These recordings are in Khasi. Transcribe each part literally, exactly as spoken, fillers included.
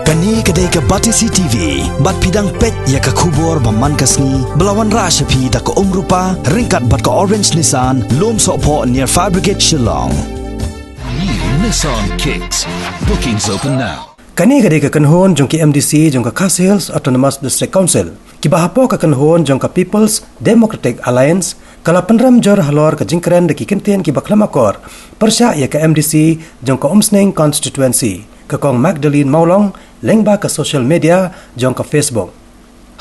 Kane ka dei ka Batesi T V, bad phi dang peit ïa ka khubor ba man ka sngi, ba la wanrah sha phi da ka Umrupa, ryngkat bad ka Orange Nissan, Lumsohphoh near Fire Brigade Shillong. New Nissan Kicks. Bookings open now. Kane ka dei ka kynhun jong ki M D C jong ka Khasi Hills Autonomous District Council, kiba hapoh ka kynhun jong ka People's Democratic Alliance, ka la pynrem jur halor ka jingkren da ki kyntien kiba khlem akor pyrshah ïa ka M D C jong ka Umsning Constituency, ka Kong Magdalene Mawlong, lyngba ka social media jong ka Facebook.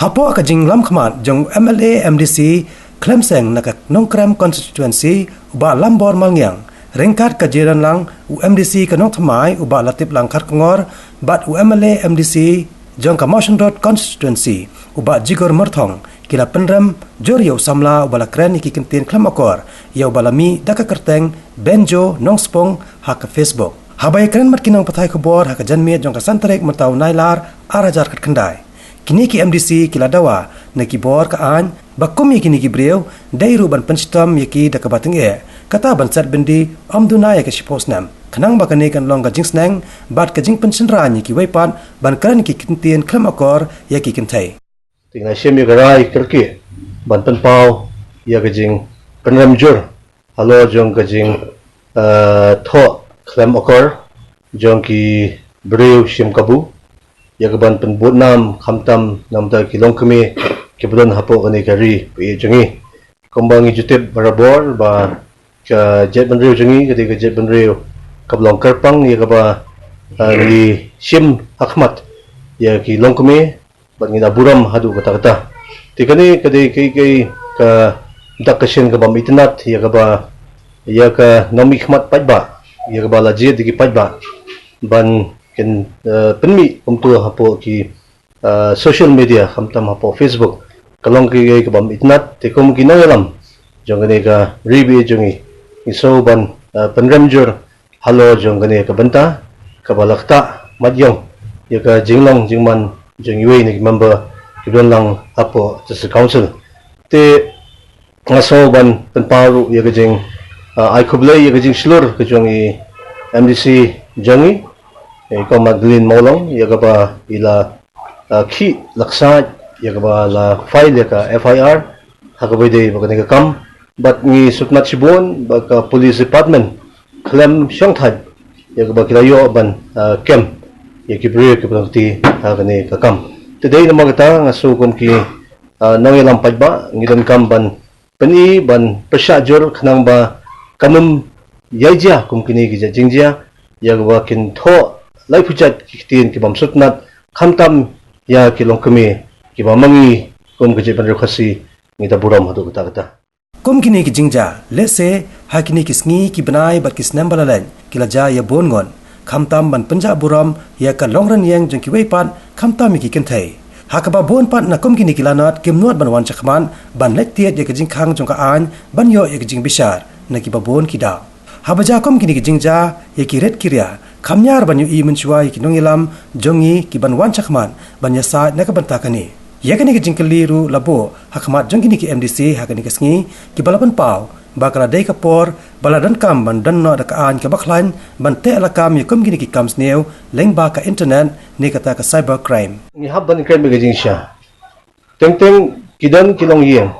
Hapoh ka jinglam khmat jong u M L A M D C khlem seng na ka Nongkrem Constituency, u Bah Lambor Malngiang, ryngkat ka Jiranlang, u M D C ka Nongthymmai, u Bah Latiplang Kharkongor, bad u M L A M D C jong ka Mawshynrut Constituency, u Bah Jigor Myrthong, ki la pynrem jur ïa u samla uba la kren ïa ki kyntien khlem akor ïa uba la mih da ka kyrteng Benjo Nongspung ha ka Facebook. Haba ïakren bad ki nongpathai khubor ha ka janmiet jong ka san tarik mynta u Nailar ar hajar khatkhyndai, kine ki M D C ki la dawa na ki bor ka aiñ ba kum ïa kine ki briew dei ruh ban pynshitom ïa ki da kaba tyngeh, kata ban set byndi ym duna ïa ka shiphew snem, khnang ba kane kan long ka jingsneng bad ka jingpynshynraiñ ïa kiwei pat ban kren ïa ki kyntien khlem akor ïa ki kynthei. Te nga shim ïa ka rai kyrkieh ban pynpaw ïa ka jingpynrem jur halor jong ka jing, eh, thoh khlem akor jong ki briew shim kabu, ïa ka ban pynbud nam khamtam namar ki longkmie kiba don hapoh kane ka ri ba ïeit jong ngi. Kumba ngi ju tip barabor ba ka jaitbynriew jong ngi ka dei ka jaitbynriew kaba long kyrpang ïa kaba, eh, ngi shim ha khmat ïa ki longkmie, bad ngi da burom haduh katta katta. Te kane ka dei kaei kaei ka dak ka shin kaba ym itynnad ïa kaba, ïa ka nongmihkhmat paidbah, ïa kaba la jied ïa ki paidbah ban kin, eh, pynmih kumto hapoh ki, eh, social media, khamtam hapoh Facebook. Ka long kaei kaei kaba ym itynnad, te kum ki nongïalam jong kane ka ri ba ïeit jong ngi, ngi sngew ban, eh, pynrem jur halor jong kane ka bynta kaba la ktah mat ïong ïa ka jinglong jingman jong iwei na ki member kiba don lang hapoh District Council. Te nga sngew ban pynpaw ruh ïa ka jing, ah, ai khublei ïa ka jingshlur ka jong i M D C jong ngi, i Kong Magdalene Mawlong, ïa kaba i la, ah, khih la ksaid, ïa kaba la file ïa ka F I R ha kaba ïadei bad kane ka kam. Bad ngi sngewtynnad shibun ba ka Police Department khlem shongthait ïa kaba ki la ïoh ban, ah, kem ïa ki briew kiba la kti ha kane ka kam. Te dei namar kata nga sngew kum ki, ah, nongïalam paidbah ngi donkam ban pyni ban pyrshah jur khnang ba kan ym ïai jia kum kine ki jait jingjia ïa kaba kin thoh laiphew jait ki ktien kiba ym sngewtynnad khamtam ïa ki longkmie kiba ma ngi kum ka jaitbynriew Khasi ngi da burom haduh katta katta. Kum kine ki jingjia, lehse ha kine ki sngi, ki bnai bad ki snem ba la leit, ki la jia ïa bun ngut, khamtam ban pynjah burom ïa ka longrynieng jong kiwei pat, khamtam ïa ki kynthei. Ha kaba bun pat na kum kine ki lanot kim nud ban wan shakhmat ban leit tied ïa ka jingkhang jong ka aiñ ban ïoh ïa ka jingbishar na kiba bun ki daw. Haba jia kum kine ki jingjia ïa ki rit ki ria, kham ñiar ban ïohi mynshuwa ïa ki nongïalam jong ngi ki ban wan shakhmat ban ïasaid na ka bynta kane. Ïa kane ka jingkylli ruh la buh ha khmat jong kine ki M D C ha kane ka sngi, kiba la pynpaw ba ka la dei ka por ba la donkam ban don noh da ka aiñ kaba khlaiñ ban teh lakam ïa kum kine ki kam sniew lyngba ka internet ne kata ka cyber crime. Ngi hap ban kren bad ka jingshisha. Teng teng ki don ki longïing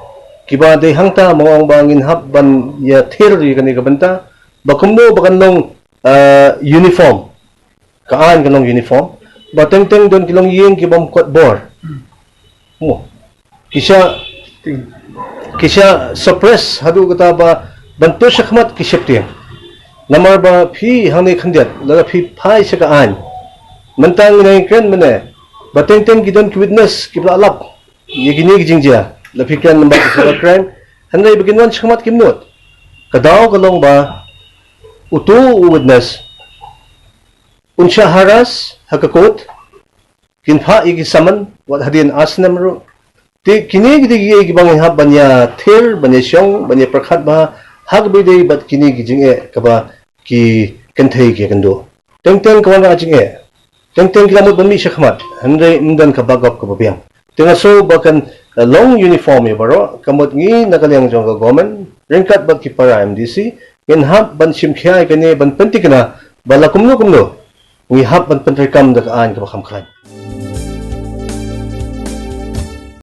kiba dei hangta, ma nga ong ba ngin hap ban ïathir ïa kane ka bynta ba kumno ba kan long, eh, uniform, ka aiñ kan long uniform, ba teng teng don ki longïing ki bym kot bor. Mo. Ki shah, ki shah suppress haduh katta ba ban tu shakhmat ki sheptieng. Namar ba phi hangne khyndiat lada phi phai sha ka aiñ, mynta ngi nang kren mynne ba teng teng ki don ki witness kiba la lap ïa kine ki jingjia. La phi kren namar ki cyber crime, hynrei ba kin wan shakhmat kim nud. Ka daw ka long ba uto u witness un shah harass ha ka court, kin phah ïa ki summon wat hadien ar snem ruh. Te kine ki dei kiei kiba ngi hap ban ïathir, ban ïashong, ban ïapyrkhat bha ha kaba ïadei bad kine ki jingeh kaba ki kynthei ki ïakynduh. Teng teng ka wanrah jingeh, teng teng ki la mut ban mih shakhmat, hynrei ym don ka backup kaba biang. Te nga sngew ba kan, eh, long uniform ïa baroh, ka mut ngi na ka liang jong ka government ryngkat bad ki para M D C ngin hap ban shim khia ïa kane, ban pynthikna ba la kumno kumno Ngi hap ban pyntreikam da ka aiñ kaba kham khlaiñ.